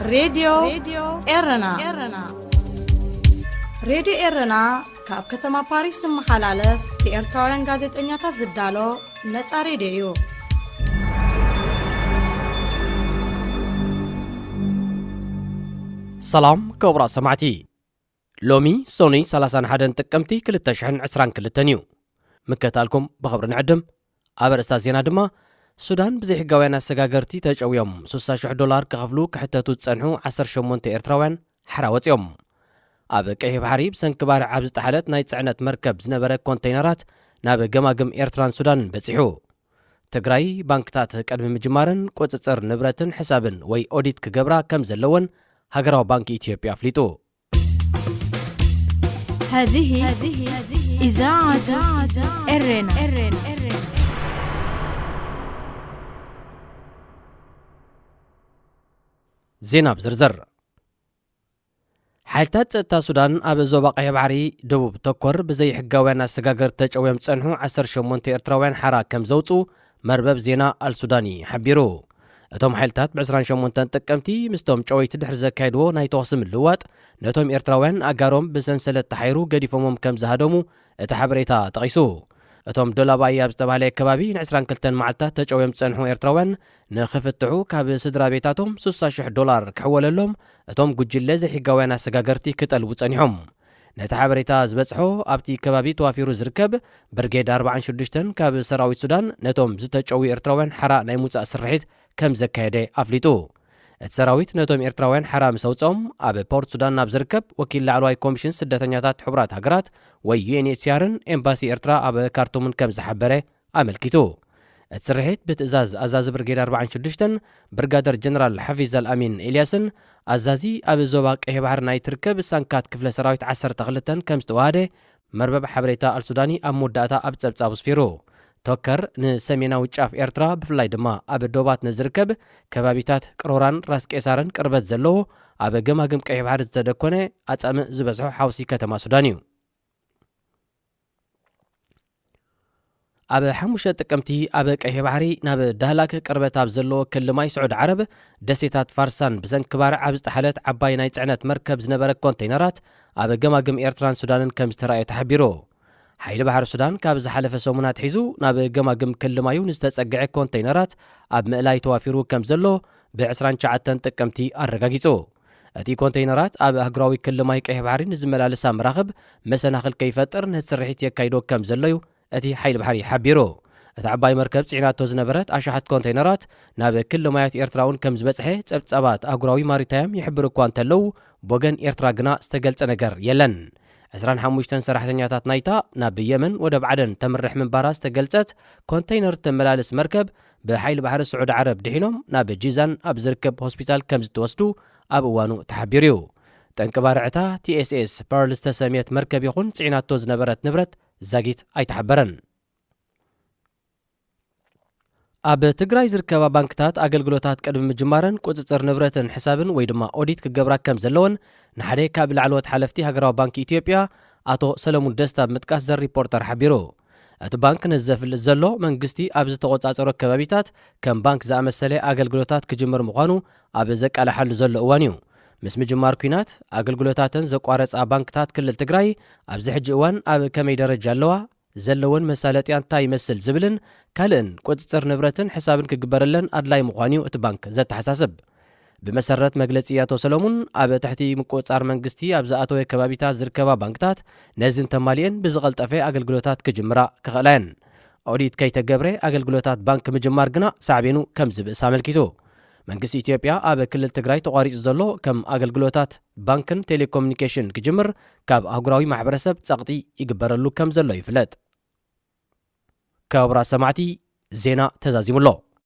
ሬድዮ ኤረና። ሬድዮ ኤረና ካብ ከተማ ፓሪስ ዝመሓላለፍ ብኤርትራውያን ጋዜጠኛታት ዝዳሎ ነጻ ሬድዮ እዩ። ሰላም ክቡራት ሰማዕቲ፣ ሎሚ ሶኒ ሰላሳን ሓደን ጥቅምቲ ክልተ ሽሕን ዕስራን ክልተን እዩ። ምክትታልኩም ብኽብሪ ንዕድም። ኣብ ኣርእስታት ዜና ድማ፣ ሱዳን ብዘይሕጋውያን ኣሰጋገርቲ ተጨውዮም ስሳ ሽሕ ዶላር ክኸፍሉ ክሕተቱ ዝጸንሑ ዓሰርተ ሸሞንተ ኤርትራውያን ሓራ ወጺኦም። ኣብ ቀይሕ ባሕሪ ብሰንኪ ባርዕ ኣብ ዝጠሓለት ናይ ጽዕነት መርከብ ዝነበረ ኮንተይነራት ናብ ገማግም ኤርትራን ሱዳንን በጺሑ። ትግራይ ባንክታት ቅድሚ ምጅማረን ቁጽጽር ንብረትን ሕሳብን ወይ ኦዲት ክገብራ ከም ዘለወን ሃገራዊ ባንክ ኢትዮጵያ ኣፍሊጡ። هذه إذاعة إرنا. ዜና ብዝርዝር። ሓይልታት ጸጥታ ሱዳን ኣብ ዞባ ቀይሕ ባሕሪ ደቡብ ተኮር ብዘይሕጋውያን ኣሰጋገርቲ ተጨውዮም ዝጸንሑ ዓሰርተ ሸሞንተ ኤርትራውያን ሓራ ከም ዘውጽኡ መርበብ ዜና ኣልሱዳኒ ሓቢሩ። እቶም ሓይልታት ብ ዕስራን ሸሞንተን ጥቅምቲ ምስቶም ጨወይቲ ድሕሪ ዘካየድዎ ናይ ተኹሲ ምልውዋጥ፣ ነቶም ኤርትራውያን ኣጋሮም ብሰንሰለት ተሓይሩ ገዲፎሞም ከም ዝሃደሙ እቲ ሓበሬታ ጠቒሱ። እቶም ዶላባይ ኣብ ዝተባህለ ከባቢ ን ዕስራን ክልተን መዓልታት ተጨውዮም ዝጸንሑ ኤርትራውያን ንኽፍትሑ ካብ ስድራ ቤታቶም ስሳ ሽሕ ዶላር ክሕወለሎም እቶም ጉጅለ ዘይሕጋውያን ኣሰጋገርቲ ክጠልቡ ጸኒሖም። ነቲ ሓበሬታ ዝበጽሖ ኣብቲ ከባቢ ተዋፊሩ ዝርከብ ብርጌድ ኣርባዓን ሽዱሽተን ካብ ሰራዊት ሱዳን ነቶም ዝተጨውዩ ኤርትራውያን ሓራ ናይ ምውጻእ ስርሒት ከም ዘካየደ ኣፍሊጡ። እቲ ሰራዊት ነቶም ኤርትራውያን ሓራ ምስ ኣውጽኦም፣ ኣብ ፖርት ሱዳን ናብ ዝርከብ ወኪል ላዕለዋይ ኮሚሽን ስደተኛታት ሕቡራት ሃገራት ወይ ዩ ኤን ኤች ሲ ኣርን ኤምባሲ ኤርትራ ኣብ ካርቱምን ከም ዝሓበረ ኣመልኪቱ። እቲ ስርሒት ብትእዛዝ ኣዛዚ ብርጌድ ኣርባዓን ሽዱሽተን ብርጋደር ጀነራል ሓፊዝ ኣልኣሚን ኤልያስን ኣዛዚ ኣብ ዞባ ቀይሕ ባሕሪ ናይ ትርከብ ሳንካት ክፍለ ሰራዊት ዓሰርተ ክልተን ከም ዝተዋሃደ መርበብ ሓበሬታ ኣልሱዳኒ ኣብ መወዳእታ ኣብ ጸብጻቡ ኣስፊሩ። ቶከር ንሰሜናዊ ጫፍ ኤርትራ ብፍላይ ድማ ኣብ ዶባት ንዝርከብ ከባቢታት ቅሮራን ራስ ቄሳርን ቅርበት ዘለዎ ኣብ ገማግም ቀይሕ ባሕሪ ዝተደኮነ ኣጻምእ ዝበዝሖ ሓውሲ ከተማ ሱዳን እዩ። ኣብ ሓሙሽተ ጥቅምቲ ኣብ ቀይሕ ባሕሪ ናብ ዳህላክ ቅርበት ኣብ ዘለዎ ክሊ ማይ ስዑድ ዓረብ ደሴታት ፋርሳን ብሰንኪ ባርዕ ኣብ ዝጠሓለት ዓባይ ናይ ጽዕነት መርከብ ዝነበረ ኮንተይነራት ኣብ ገማግም ኤርትራን ሱዳንን ከም ዝተራእየ ተሓቢሩ። ሓይሊ ባሕሪ ሱዳን ካብ ዝሓለፈ ሰሙን ኣትሒዙ ናብ ገማግም ክሊ ማዩ ንዝተጸግዐ ኮንተይነራት ኣብ ምእላይ ተዋፊሩ ከም ዘሎ ብ ዕስራን ትሽዓተን ጥቅምቲ ኣረጋጊጹ። እቲ ኮንተይነራት ኣብ ኣህጉራዊ ክሊ ማይ ቀይሕ ባሕሪ ንዝመላለሳ መራኽብ መሰናኽል ከይፈጥር ነቲ ስርሒት የካይዶ ከም ዘሎ እዩ እቲ ሓይሊ ባሕሪ ሓቢሩ። እታ ዓባይ መርከብ ጽዒናቶ ዝነበረት ኣሽሓት ኮንተይነራት ናብ ክሊ ማያት ኤርትራ እውን ከም ዝበጽሐ ጸብጻባት ኣህጉራዊ ማሪታይም ይሕብሩ እኳ እንተለዉ፣ ብወገን ኤርትራ ግና ዝተገልጸ ነገር የለን። ዕስራን ሓሙሽተን ሰራሕተኛታት ናይታ ናብ የመን ወደብ ዓደን ተምርሕ ምንባራ ዝተገልጸት ኮንተይነር ተመላልስ መርከብ ብሓይሊ ባሕሪ ስዑዲ ዓረብ ድሒኖም ናብ ጂዛን ኣብ ዝርከብ ሆስፒታል ከም ዝተወስዱ ኣብ እዋኑ ተሓቢሩ እዩ። ጠንቂ ባርዕታ ቲ ኤስ ኤስ ፐርል ዝተሰምየት መርከብ ይኹን ጽዒናቶ ዝነበረት ንብረት ዛጊት ኣይተሓበረን። ኣብ ትግራይ ዝርከባ ባንክታት ኣገልግሎታት ቅድሚ ምጅማረን ቁጽጽር ንብረትን ሕሳብን ወይ ድማ ኦዲት ክገብራ ከም ዘለወን ንሓደ ካብ ላዕለዎት ሓለፍቲ ሃገራዊ ባንክ ኢትዮጵያ ኣቶ ሰለሙን ደስታ ብምጥቃስ ዘ ሪፖርተር ሓቢሩ። እቲ ባንክ ነዚ ዘፍልጥ ዘሎ መንግስቲ ኣብ ዝተቆጻጸሮ ከባቢታት ከም ባንክ ዝኣመሰለ ኣገልግሎታት ክጅምር ምዃኑ ኣብ ዘቃልሓሉ ዘሎ እዋን እዩ። ምስ ምጅማር ኲናት ኣገልግሎታተን ዘቋረጻ ባንክታት ክልል ትግራይ ኣብዚ ሕጂ እዋን ኣብ ከመይ ደረጃ ኣለዋ? ዘለወን መሳለጥያ እንታይ ይመስል ዝብልን ካልእን ቁጽጽር ንብረትን ሕሳብን ክግበረለን ኣድላይ ምዃኑ እዩ እቲ ባንክ ዘተሓሳስብ። ብመሰረት መግለጺ ኣቶ ሰለሙን፣ ኣብ ትሕቲ ምቁጽጻር መንግስቲ ኣብ ዝኣተወ ከባቢታት ዝርከባ ባንክታት ነዚ እንተማሊኤን ብዝቐልጠፈ ኣገልግሎታት ክጅምራ ክኽእላ እየን። ኦዲት ከይተገብረ ኣገልግሎታት ባንክ ምጅማር ግና ሳዕቤኑ ከም ዝብእስ ኣመልኪቱ። መንግስቲ ኢትዮጵያ ኣብ ክልል ትግራይ ተቋሪጹ ዘሎ ከም ኣገልግሎታት ባንክን ቴሌኮሙኒኬሽን ክጅምር ካብ ኣህጉራዊ ማሕበረሰብ ጸቕጢ ይግበረሉ ከም ዘሎ ይፍለጥ። ክቡራት ሰማዕቲ፣ ዜና ተዛዚሙ ኣሎ።